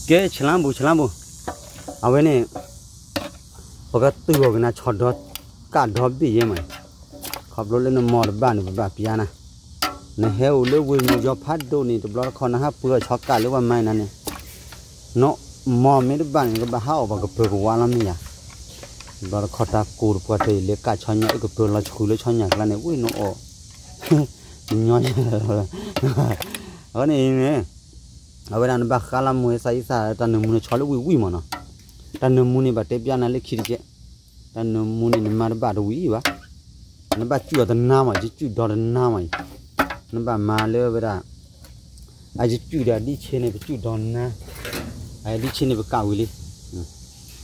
ကဲ ဆလါဘူး ဆလါဘူး, အဝဲန့ၣ် ပကတုၤအီၤကနၤဆီဒီ ကၣ်ဒီဘ့ၣ်ယဲမး, ခီဖျိလၢနမီၢ်တဘၣ်န့ၣ် ပဘၣ်ပျါနၤ, နဟဲအိၣ်လၢဝ့ၢ်မုၢ်ယီၤဖးဒိၣ်န့ၣ် တဘျီတခီၣ်နဟးပှ့ၤအီၤဆီကၣ်လၢပှၤမၤနၤန့ၣ်, နမီၢ်မ့ၢ်တဘၣ်န့ၣ် နကဘၣ်ဟးအီၣ်ပှၤကပၢၤကဝါလီၤမ့ၢ်ယၤ, တဘျီတခီၣ်တၢ်ကိၢ်တပှၢ်တၢၢ်အံၤလၢကၣ်ဆီညါ အကပၢၤလီၤဆှုလၢဆီညါကျါန့ၣ် ဝ့ၢ်နအိၣ် နညီယဲ, အဃိန့ၣ် အဝဲဒၣ်နဘၣ်ဃါလၢမူဟဲစးအံသၣ် တၢ်နၢမူနဆီလၢဝံၣ်ဝံၣ်မးနီၤ, တၢ်နၢမူန့ၣ် ဘၣ်တဲပျါနၤလၢခံတကဲး, တၢ်နၢမူန့ၣ် နမၤတဘၣ်တဝံၣ်ဘၣ်, နဘၣ်စုၣ်အီၤတနါမး ယစုၣ်ဒီတနါမးအံၤ, နဘၣ်မၤလၢဝဲဒၣ် အယစုၣ်ဒီးဒ်ဆ့န့ၣ် ပစုၣ်ဒီနါ, အဒ်ဆ့န့ၣ် ပကၣ်ဝံၤလံ,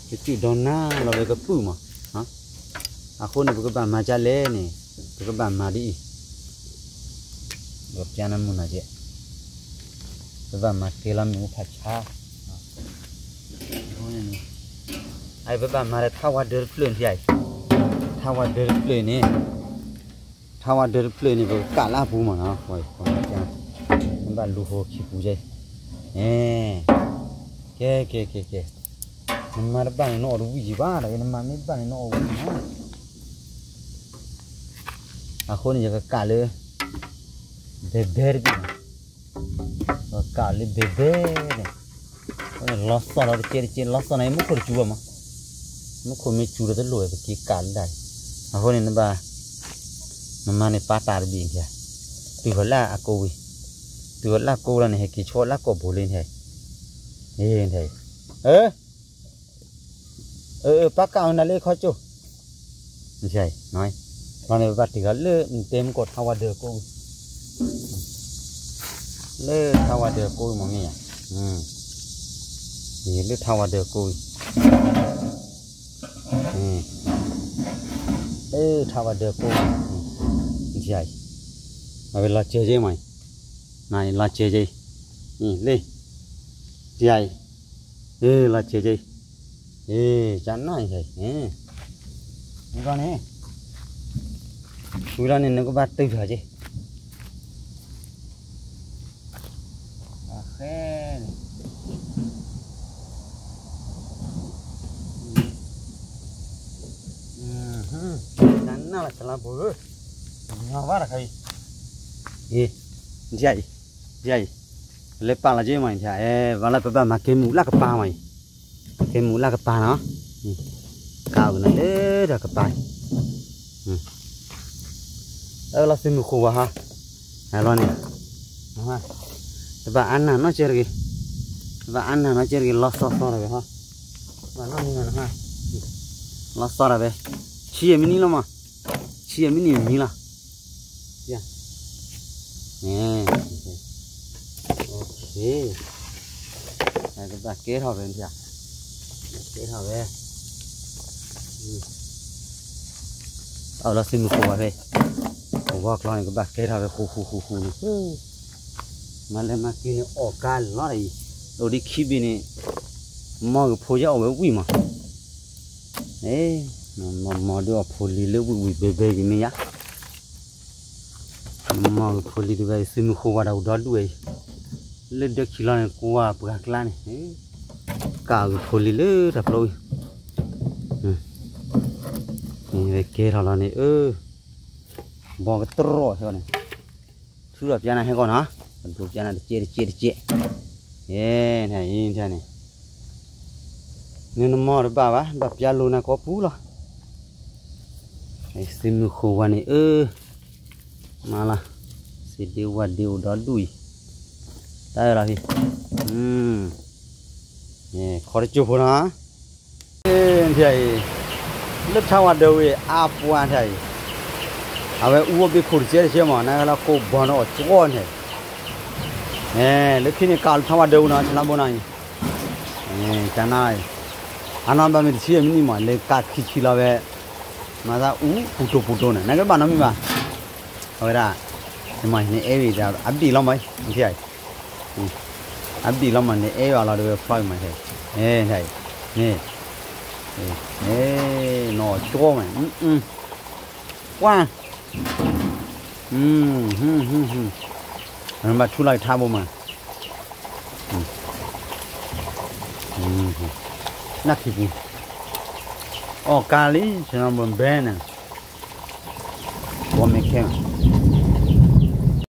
ပစုၣ်ဒီနါလီၤဝဲကပုၢ်မး, အဃိန့ၣ် ပကဘၣ်မၤဒ်လဲၣ်န့ၣ် ပကဘၣ်မၤဒ်အံၤ ပကပျါနၤမုၢ်နၤကဲ, ပဘၣ်မၤကဲလီၤမ့ၣ်အူဖးဆါ, အပဘၣ်မၤဒီးထါဝါဒၢတဖျၢၣ်န့ၣ်, ထါဝါဒၢတဖျၢၣ်န့ၣ်, ထါဝါဒၢတဖျၢၣ်န့ၣ် ပကကၣ်လၢအပူၤမးနီၤ, ပဘၣ်လူၤဃီခံပူၤကဲ, ကဲ ကဲ ကဲ ကဲ, နမၤတဘၣ်န့ၣ် နအီၣ်တဝံၣ်ယံၤဘၣ်ဒီး နမၤမ့ၢ်တဘၣ်န့ၣ် နအီၣ်ဝံၣ်မး, အဃိန့ၣ် ယကကၣ်လၢ ဘဲဘဲတဘ့ၣ်, ကၣ်လၢဘဲဘဲန့ၣ်, လီၤစီၣ်လီၤတကဲတကဲ လီၤစီၣ်န့ၣ် မူခိၣ်တစူၤဘၣ်မး, မူခိၣ်မ့ၢ်စူၤဒီးတလိၣ်ဝဲ ပက့ၤကၣ်လၢဒၣ်အံၤ, အဃိန့ၣ် နဘၣ် နမၤန့ၣ်ပာ်တၢ်တဘ့ၣ်န့ၣ်, တုၤဃီၤလၢအကိးဝံၤ, တုၤဃီၤလၢအကိးလီၤန့ၣ် ဟဲက့ၤဆီလၢကိာ်ဘိလံန့ၣ်, အ့ အ့ ပၢ်ကၣ်အီၤနၤလၢခီကၠိ, လီၤန့ၣ် ပဘၣ်တ့ၢ်ဃီၤလၢနတဲမူကီၢ်ထါဝါဒၢးအကိးဝံၤ, လၢထါဝါဒၢးအကိးဝံၤမ့ၢ်ဧါ, လၢထါဝါဒၢးအကိးဝံၤ လၢထါဝါဒၢးကိး, အံၤ, အဝဲလီၤစဲးက့မးအံၤ, လီၤစဲးက့အံၤ, လၢ, အံၤ, လီၤစဲးက့အံၤ, အ့ ကနၣ်အံၤ, ဝံၤလီၤန့ၣ်, ဝံၤလီၤန့ၣ် နကဘၣ်တုၤထီၣ်က့ၤ အဃဲန့ၣ်, တၢ်နၢ်လီၤဆလါပူၤဧၢ, ညီဘၣ်တခါအံၤ, အံၤ, အံၤ, လဲၤပာ်လီၤက့မးအံၤ, အဲ ဘၣ်လၢပဘၣ်မၤကဲမုၢ်လၢကပၤမးအံၤ, ကဲမုၢ်လၢကပၤနီၤ, ကးအုးနၤလၢတၢ်ကပၤအံၤ အၢ လီၤသုးမုၢ်ဃိးဝဲဟါ, လီၤန့ၣ်, တဘၣ်အါနၢ်နီတစဲးတဂ့ၤ, တဘၣ်အါနၢ်နီတစဲးတဂ့ၤ, လီၤစီၤစီၤတၢ်ဝဲဟါ, ဘၣ်နီတမံၤဘၣ်နီၤ, လီၤစီၤတၢ်ဝဲ, ဆံယဲၢ်မံနံၣ်လီၤမး, ဆံယဲၢ်မံနံၣ်မံလီၤ, ကဘၣ်ကဲထီၣ်ဝဲ, ကဲထီၣ်ဝဲ, အၢ လီၤသုးမုၢ်ဃိးဝဲဖဲ, ကဝီၤကျီန့ၣ် ကဘၣ်ကဲထီၣ်ဝဲဃူဃူဃူဃူန့ၣ်, မၤလဲၤမၤက့ၤန့ၣ် အီၣ်ကါလီၤတၢ်အံၤ, အိၣ်ဒံးခံဘ့ၣ်န့ၣ်, မီၢ်ကဖိယဲအီၣ်ဝဲဝံၣ်မး, မီၢ်မီၢ်ဒုးအီၣ်ဖိလံၤလၢဝံၣ်ဝံၣ်ဘဲဘဲယံၤမ့ၢ်ယါ မီၢ်ဂ့ၤဖိလံၤတဂၤအံၤ သုးမုၢ်ဃိးဝါဒၣ်အိၣ်ဒီဒူၣ်ဝဲအံၤ, လၢဒၢခံလီၤန့ၣ် ကွၢ်ပှၤကျါန့ၣ်, ကၣ်ဂ့ၤဖိလံၤလၢတၢ်ဖျိအံၤ, ဝဲကဲထီၣ်လီၤန့ၣ် အၢ, ဘီကတြီၢ်ဟဲဂီၤန့ၣ်, ထုးထီၣ်ပျါနၤဟဲဂီၤနီၤ, ပဒိးပျါနၤတကဲးတကဲးတကဲး, ယဲန့ၣ်, နနမီၢ်တဘၣ်ဘၣ် ဘၣ်ပျါလိာ်နၤကိးပူၤလီၤ. သုးမုၢ်ဃိးဝါန့ၣ် အၢ, မၤလီၤ, စံးဒ့ဝါဒ့အိၣ်ဒီဒူၣ်အံၤ, တၢ်အၢလီၤဖံ, ခီတကၠိၢ်ဖိနီၤ, အံၤ, လၢထါဝါဒၢးဝံၤအါပှၢ်ထဲအံၤ, အဝဲအူအီၣ်ဘ့ၣ်ခိၣ်တစဲးတစဲးမး နကလီၤကိးဘီနီၤအီၣ်ကၠီန့ၣ်, လၢခံန့ၣ်ကးလၢထါဝါဒၢးဝံၤနီၤ ဆလါဘိနီၤအံၤ, ကနၣ်, အနီၢ်ဘၣ်မ့ၢ်တဆံယဲၢ်မံနံၣ်မး လဲၤကးခံဆံလီၤဝဲ, မၤသးအူပူၤတိၤပူၤတိၤန့ၣ် နကဘၣ်နီတမံၤဘၣ်, အဝဲဒၣ်, နမၤနအဲၣ်ဝံၤ အဘ့ၣ်လီၤမး, အဘ့ၣ်လီၤမး နအဲၣ်ဝံၤလီၤဒီးဝဲဖျီအံၤမး, န့ၣ်, နီၢ်ကၠီမး, ကွၢ်, ဘၣ်ထူလီၤကထါဘိမး, နၢ်ခံပူၤ, အီၣ်ကါလံ ဆ့ၣ်နီၤဘဲန့ၣ်, ဘီမ့ၢ်ခဲ,